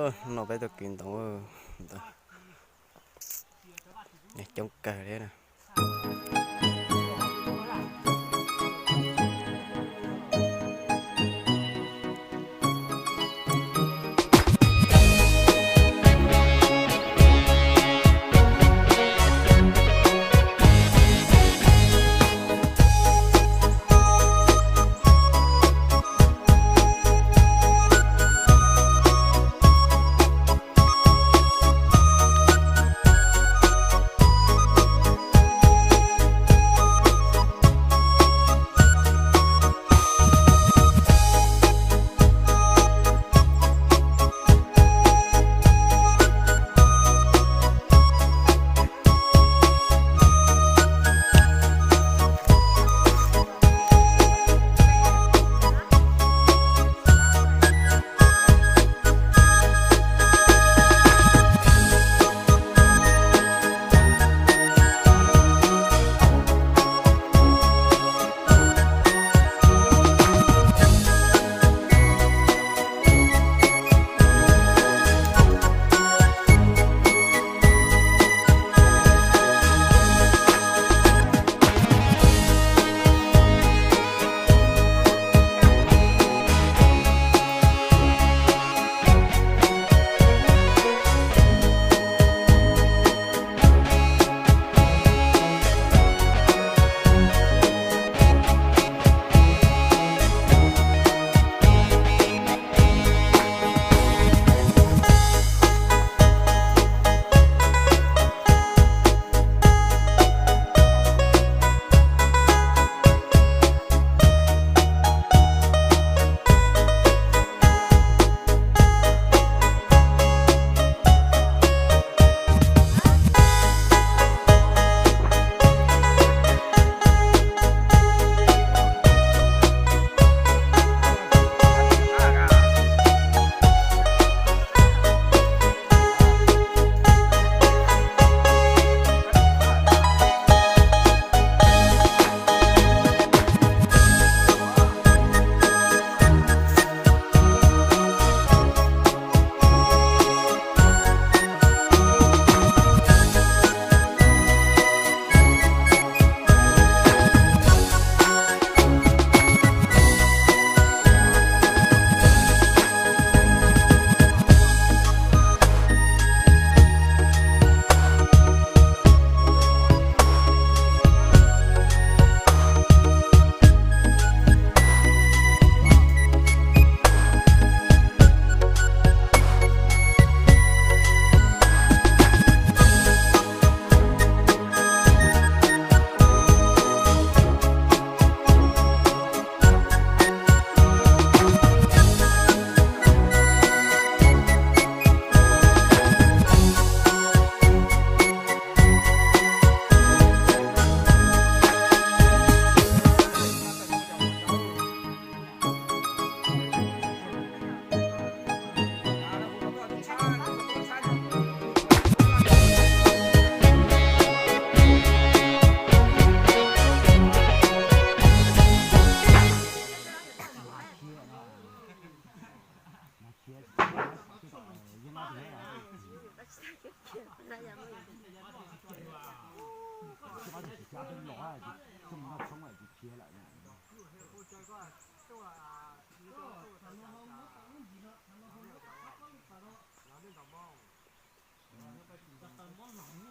No peb tuaj kwv ntoo, coob kawg thiab na.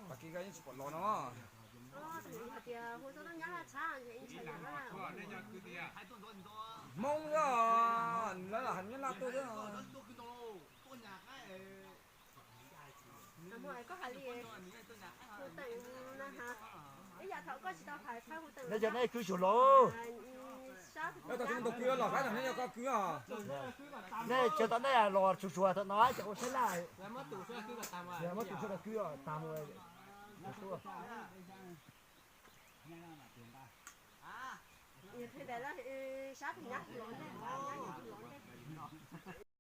Pas kev yeej tsis pom los no. Hmoob xwb, lawv lam hais Nyab Laj tuaj xwb. Nej cov nej kwv suav los, nej tau tsis tau kwv los, nej yog koj kwv os. Nej cov tau nej los tsuag tsuag thaum no ces ua saib laj, muab tus sawv daws kwv tag mus.